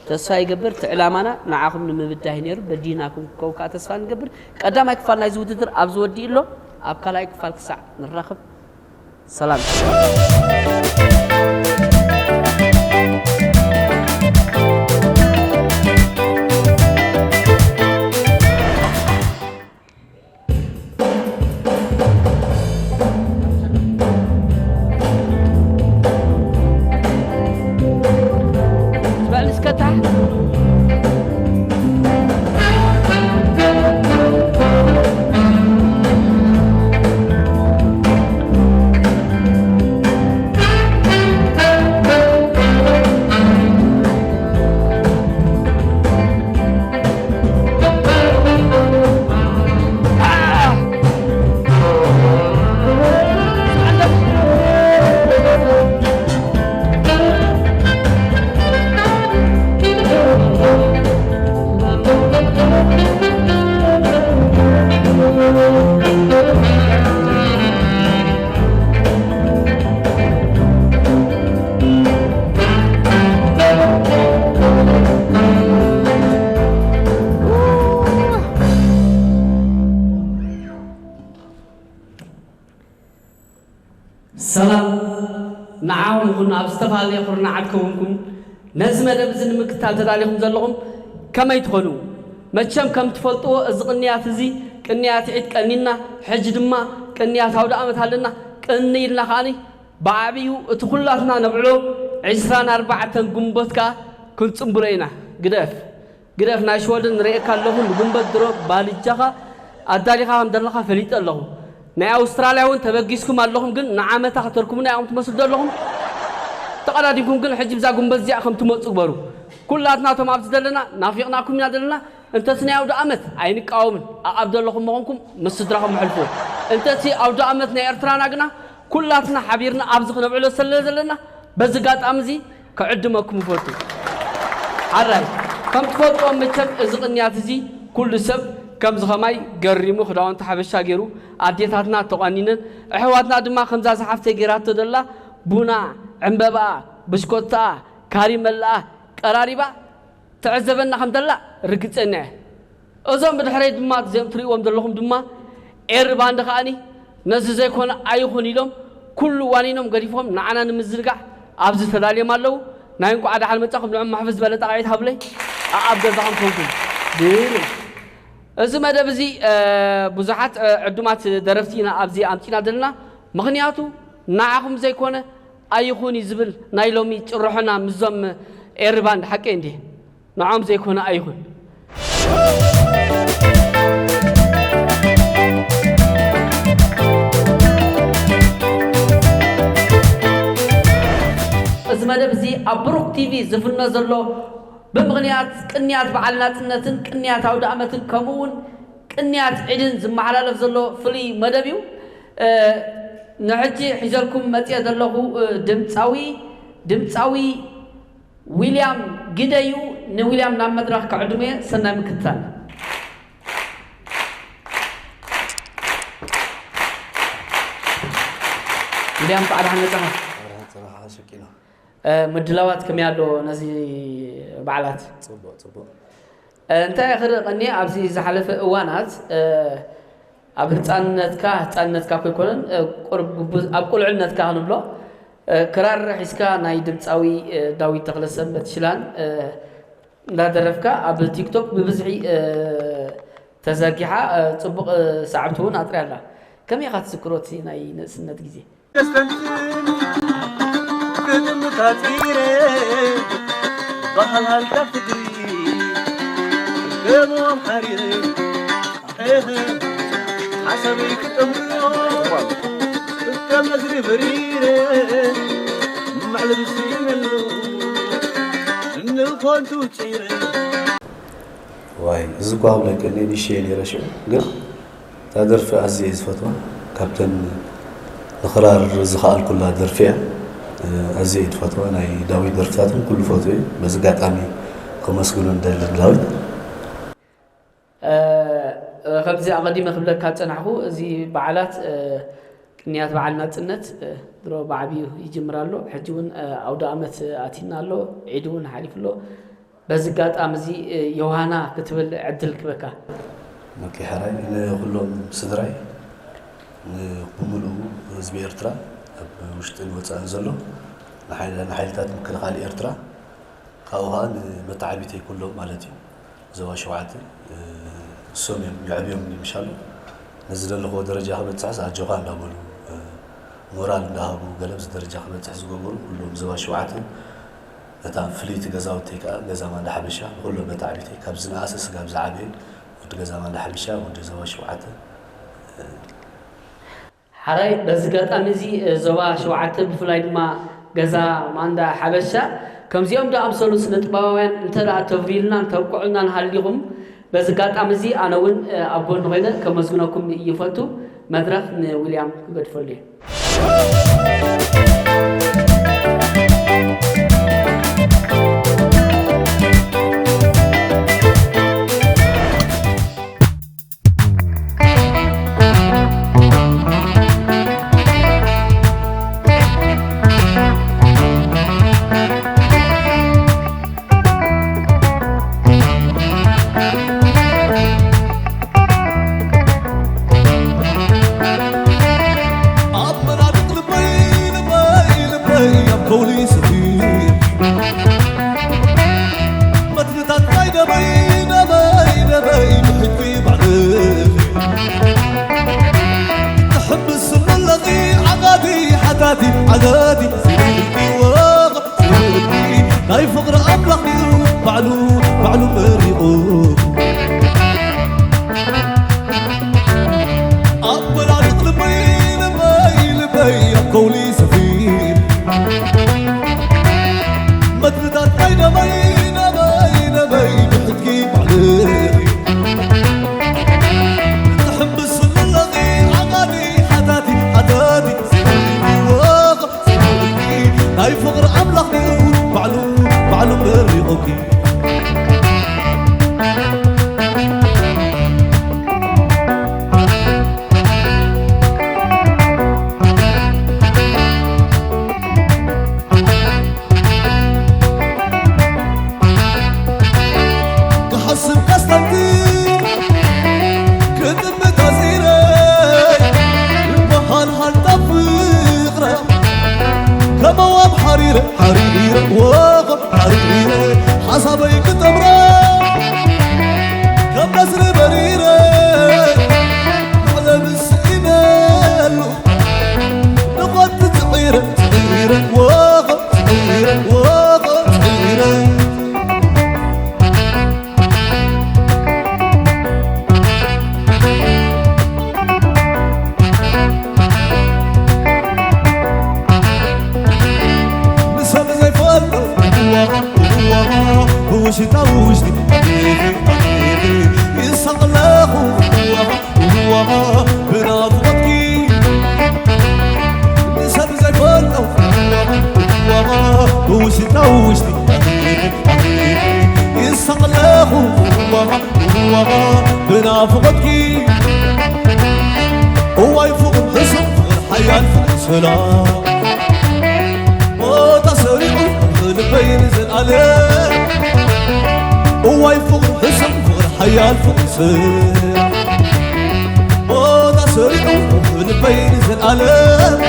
ተስፋ ይገብር። እቲ ዕላማና ንዓኹም ንምብዳህ እዩ ነይሩ። በዲህናኩም ክትኮኑ ከዓ ተስፋ ንገብር። ቀዳማይ ክፋል ናይዚ ውድድር ኣብዚ ወዲኡ ኣሎ። ኣብ ካልኣይ ክፋል ክሳዕ ንራኸብ። ሰላም። በል እስከ ታሕ። ንዓኹም ይኹን ኣብ ዝተፈላለየ ኩርናዓት ከውንኩም ነዚ መደብ እዚ ንምክታል ተዳሊኹም ዘለኹም ከመይ ትኾኑ? መቸም ከም ትፈልጥዎ እዚ ቅንያት እዚ ቅንያት ዒድ ቀኒና፣ ሕጂ ድማ ቅንያት ኣውደ ኣመት ኣለና። ቅኒ ኢልና ከዓኒ ብዓብዩ እቲ ኩላትና ነብዕሎ ዕስራን ኣርባዕተን ግንቦት ከኣ ክንጽንብሮ ኢና። ግደፍ ግደፍ ናይ ሽወደን ርእየካ ኣለኹ። ንግንቦት ድሮ ባልጃኻ ኣዳሊኻ ከም ዘለኻ ፈሊጠ ኣለኹ። ናይ ኣውስትራልያ እውን ተበጊስኩም ኣለኹም፣ ግን ንዓመታ ከተርኩምና ኢኹም ትመስሉ ዘለኹም። ተቐዳዲምኩም ግን ሕጂ ብዛ ግንቦት እዚኣ ከም ትመጹ ግበሩ። ኩላትና እቶም ኣብዚ ዘለና ናፊቕናኩም ኢና ዘለና። እንተስ ናይ ኣውደ ኣመት ኣይንቃወምን። ኣኣብ ዘለኹም መኾንኩም ምስ ስድራኹም ኣሕልፍዎ። እንተቲ ኣውደ ኣመት ናይ ኤርትራና ግና ኩላትና ሓቢርና ኣብዚ ክነብዕሎ ስለ ዘለና በዚ ኣጋጣሚ እዚ ክዕድመኩም እፈቱ። ሓራይ ከም ትፈልጥዎ መቸም እዚ ቅንያት እዚ ኩሉ ሰብ ከምዚ ኸማይ ገሪሙ ክዳውንቲ ሓበሻ ገይሩ ኣዴታትና ተቋኒነን ኣሕዋትና ድማ ከምዛ ዝሓፍተይ ገይራቶ ደላ ቡና ዕምበባኣ ብሽኮትኣ ካሪመላኣ ቀራሪባ ትዕዘበና ከም ደላ ርግጸኛ እየ። እዞም ብድሕረይ ድማ እዚኦም ትርእይዎም ዘለኹም ድማ ኤሪ ባንድ ከኣኒ ነዚ ዘይኮነ ኣይኹን ኢሎም ኩሉ ዋኒኖም ገዲፎም ንዓና ንምዝንጋዕ ኣብዚ ተዳልዮም ኣለዉ። ናይ እንቋዕ ደሓን መጻኹም ንዕም መሕፍዝ ዝበለ ጣቕዒት ሃብለይ ኣኣብ ገዛኹም ኮንኩም ድብል እዚ መደብ እዚ ብዙሓት ዕዱማት ደረፍቲ ኢና ኣብዚ ኣምጺና ዘለና። ምኽንያቱ ንዓኹም ዘይኮነ ኣይኹን እዩ ዝብል ናይ ሎሚ ጭርሖና ምስዞም ኤሪ ባንድ ሓቀይ እንዲየ ንዖም ዘይኮነ ኣይኹን። እዚ መደብ እዚ ኣብ ብሩክ ቲቪ ዝፍኖ ዘሎ ብምኽንያት ቅንያት በዓል ናጽነትን ቅንያት ኣውደ ኣመትን ከምኡ እውን ቅንያት ዒድን ዝመሓላለፍ ዘሎ ፍሉይ መደብ እዩ። ንሕጂ ሒዘልኩም መፅየ ዘለኹ ድምፃዊ ድምፃዊ ዊልያም ግደዩ። ንዊልያም ናብ መድረኽ ክዕድሙ እየ። ሰናይ ምክትታል። ዊልያም፣ እንኳዕ ደሓን መጻኻ። ምድላዋት ከመይ ኣሎ ነዚ በዓላት? ጽቡቕ፣ ጽቡቕ። እንታይ ክርኢ ቀኒ ኣብዚ ዝሓለፈ እዋናት ኣብ ህፃንነትካ ህፃንነትካ ኮይኮነን ኣብ ቁልዕነትካ ክንብሎ ክራር ሒዝካ ናይ ድምፃዊ ዳዊት ተክለሰንበት ሽላን እንዳደረፍካ ኣብ ቲክቶክ ብብዝሒ ተዘርጊሓ፣ ፅቡቅ ሰዓብቲ እውን ኣጥርያ ኣላ። ከመይ ኢኻ ትዝክሮ እቲ ናይ ንእስነት ግዜ? ዋይ፣ እዚ እኳ ክብለኪ እየ ንእሽተይ ነይረ ሽዑ፣ ግን እታ ደርፊ ኣዝየ እየ ዝፈትዋ። ካብተን ንኽራር ዝኸኣልኩላ ደርፊ እያ። ኣዝየ እየ ዝፈትዋ። ናይ ዳዊት ደርፍታት እውን ኩሉ ፈትወ እየ። በዚ ኣጋጣሚ ከመስግኖ ንደሊ ንዳዊት። ከምዚ ኣቐዲመ ክብለካ ዝጸናሕኩ፣ እዚ በዓላት፣ ቅንያት በዓል ናጽነት ድሮ ብዓብዩ ይጅምር ኣሎ። ሕጂ እውን ኣውደ ኣመት ኣቲና ኣሎ። ዒድ እውን ሓሊፉ ኣሎ። በዚ ኣጋጣሚ እዚ ዮሃና ክትብል ዕድል ክበካ። ኦኬ፣ ሕራይ ንኹሎም ስድራይ፣ ንብምሉኡ ህዝቢ ኤርትራ ኣብ ውሽጥን ወጻእን ዘሎ ንሓይሊ-፣ ንሓይልታት ምክልኻል ኤርትራ፣ ካብኡ ኸኣ ንመተዓቢተይ ኩሎም ማለት እዩ። ዞባ ሸውዓተ፣ እሶም እዮም የዕብዮም ምሻሉ። ነዚ ዘለኽዎ ደረጃ ክበጽሕስ ኣጆኻ እንዳበሉ፣ ሞራል እንዳሃቡ፣ ገለ ኣብዚ ደረጃ ክበጽሕ ዝገበሩ ኩሎም ዞባ ሸውዓተ፣ ነታ ፍልይቲ ገዛውተይ ከኣ ገዛ ማንዳ ሓበሻ፣ ንኹሎም መተዓቢተይ ካብ ዝነኣሰ ስጋብ ዝዓበየ ወዲ ገዛ ማንዳ ሓበሻ፣ ወዲ ዞባ ሸውዓተ፣ ሓራይ በዚ ኣጋጣሚ እዚ ዞባ ሸውዓተ ብፍላይ ድማ ገዛ ማንዳ ሓበሻ ከምዚኦም ዝኣምሰሉ ስነ ጥበባውያን እንተ ደኣ ተብርዩልናን ተብቅዑልናን ሃሊኹም በዚ ኣጋጣሚ እዚ ኣነ እውን ኣብ ጎኒ ኮይነ ከመስግነኩም ይፈቱ። መድረኽ ንዊልያም ክገድፈሉ እየ። በይ ነበይ ነበይ ብሕጂ ባዕልኺ ትሕምስኒ ኣለኺ ዓጋቲ ሓታቲ ዓጋቲ ስልኪ ወቕ ስልኪ ናይ ፍቕሪ ኣምላኽ ድዩ ባዕሉ ባዕሉ መሪቑ ኣበላልቕ ልበይ ልበይ ልበይ ኣብ ከውሊ ሰፊር መትርታት ናይ ነበይ ነበይ ነበይ ብሕጂ ባዕልኺ ትሕምስኒ ኣለኺ ዓጋቲ ሓታቲ ሓታቲ ስልኪ ወቕ ስልኪ ናይ ፍቕሪ ኣምላኽ ድዩ ባዕሉ ባዕሉ መሪቑኪ ክሓስብ ከስተንትን ክጥምት ኣሲረ በሃልሃልታ ፍቕረ ከመዋም ሓሪረ ሓሪረ ወኸ ሓሪረ ሓሳበይ ክጠምረ ከም ነስሪ በሪረ ዓለም ስኢነሉ ንኸድ ጽዒረ ጽዒረ ወኸ ጽዒረ ወኸ ጽዒረ ንሰብ ዘይፈልጦ ብውሽጣ ውሽጢ ይሳቕለኹ ብናፍቆትኪ ንሰብ ዘይፈልጦ ብውሽጣ ውሽጢ ይሳቕለኹ ብናፍቆትኪ እዋይ ፍቕር ሕሱም ፍቕር ሓያል ፍቕር ሰላም ቦታ ሰሪዑ ልበይ ንዘልኣለም እዋይ ፍቕሪ ሕሱም ፍቕሪ ሓያል ፍቕሪ ሰብ ቦታ ሰሪዑ ልበይ ንዘልኣለም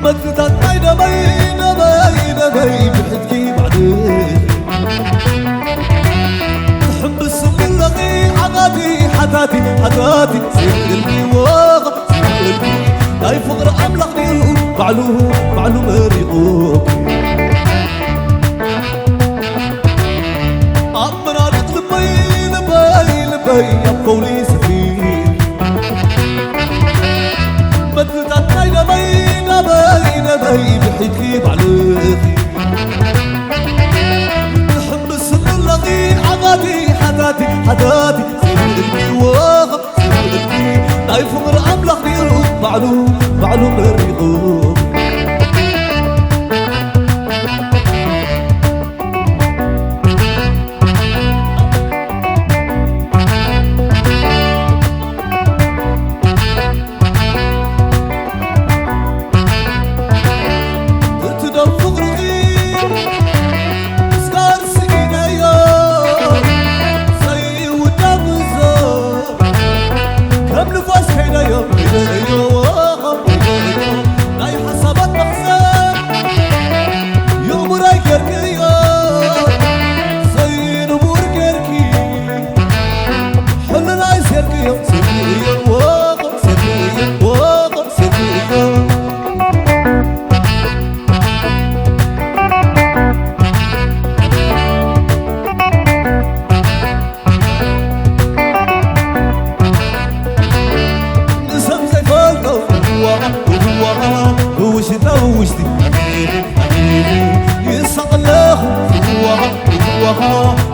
መትታት ናይ ደመይ ደመይ ደመይ ብሕጂ ባዕልኺ ትሕምብስኒ ኣለኺ ሓታቲ ሓታቲ ሓታቲ ስእልኪ ወቐ ስእልኪ ናይ ፍቕሪ ኣምላኽ ድዩ ባዕሉ ባዕሉ መሪቑኪ ኣብ መናድቕ ልበይ ልበይ ልበይ ኣብ ከውሊ ሰፊር መትታት ናይ ደመይ ደመይ ደመይ ብሒትኪ ባዕልኺ ትሕምብስኒ ኣለኺ ሓታቲ ሓታቲ ሓታቲ ስእልኪ ወቐ ስእልኪ ናይ ፍቕሪ ኣምላኽ ድዩ ባዕሉ ባዕሉ መሪቑ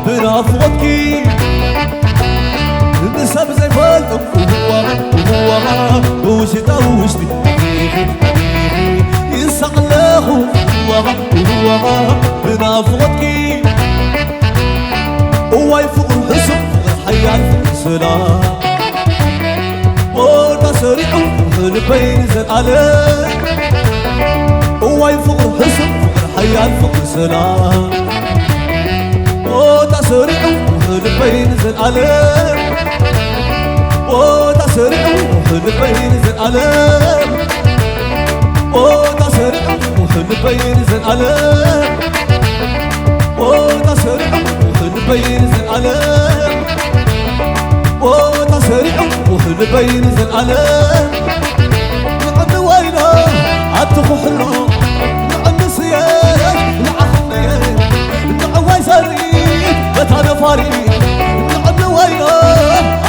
ብናፍቆትኪ ንሰብ ዘይፈልጦ ብውሽጣ ውሽጢ ይሳቕለኹ ብናፍቆትኪ እዋይ ፍቕሪ ሕሱም ፍቕሪ ሓያል ፍቕሪ ሰላም ሰሪዑ ውሑ ልበይ ንዘልኣለም። እዋይ ፍቕሪ ሕሱም ፍቕሪ ሓያል ፍቕሪ ሰላም። ቦታ ሰሪዑ ውሑ ልበይ ንዘልኣለም። ቦታ ሰሪዑ ውሑ ልበይ ንዘልኣለም። ቦታ ሰሪዑ ውሑ ልበይ ንዘልኣለም። ቦታ ሰሪዑ ውሑ ልበይ ንዘልኣለም። ቦታ ሰሪዑ ውሑ ልበይ ንዘልኣለም። ንዕዲ ወይኖ ኣቲ ኩሕሎ ንዕዲ ስየ ንዓኽንየ ንዕዋይ ዘሪት በታ ነፋሪ ንዕዲ ወይኖ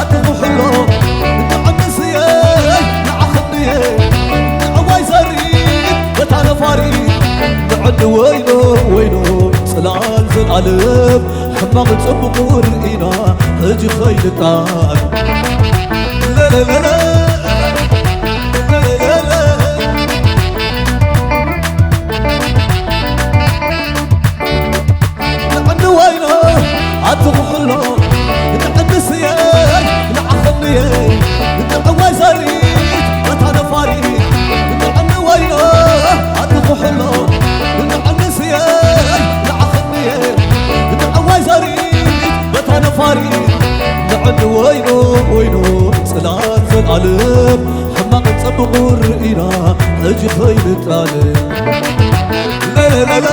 ኣቲ ኩሕሎ ንዕዲ ስየ ንዓኽንየ ንዕዋይ ዘሪት በታ ነፋሪ ንዕዲ ወይኖ ወይኖ ጽላል ዘልኣለም ሕማቕ ጽቡቕ ርኢና ሕጂ ኸይልጣል ለለለለ ለለለለ ንዕዲ ወይኖ ኣቲ ኩሕሎ ንዕዲ ስየ ንዓኽንየ ንዕዋይ ዘሪት በታ ነፋሪ ንዕዲ ወይኖ ኣቲ ኩሕሎ ንዕዲ ስየ ንዓኽንየ ንዕዋይ ዘሪት በታ ነፋሪ ንዕዲ ወይኖ ወይኖ ጽላል ዘልኣለም ሕማቕ ጽቡቕ ርኢና ሕጂ ኸይንጣለ ለለለለ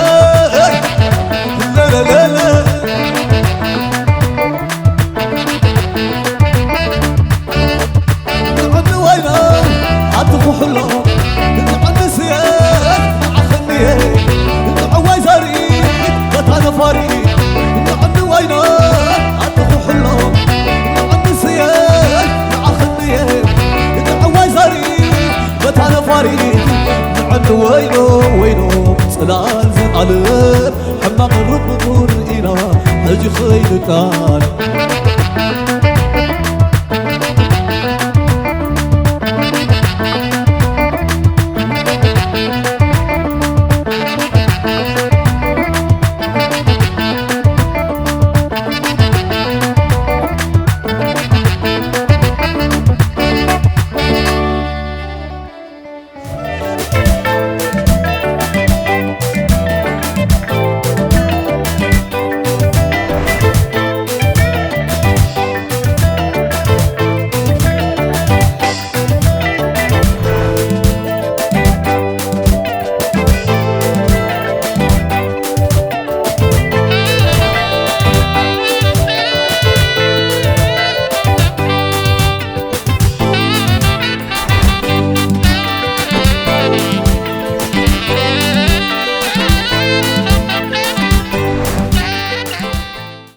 ለለለለ ንዕዲ ወይኖ ኣቲ ኩሕሎ ንዕዲ ስየ ንዓኽንየ ንዕዋይ ዘሪት በታ ነፋሪ ንዕዲ ወይኖ ኣቲ ኩሕሎ ንዕዲ ስየ ንዓኽንየ ንዕዋይ ዘሪት በታ ነፋሪ ንዕዲ ወይኖ ወይኖ ጽላል ዘልኣለም ሕማቕ ርቁቕ ርኢና ሕጂ ኸይንጣል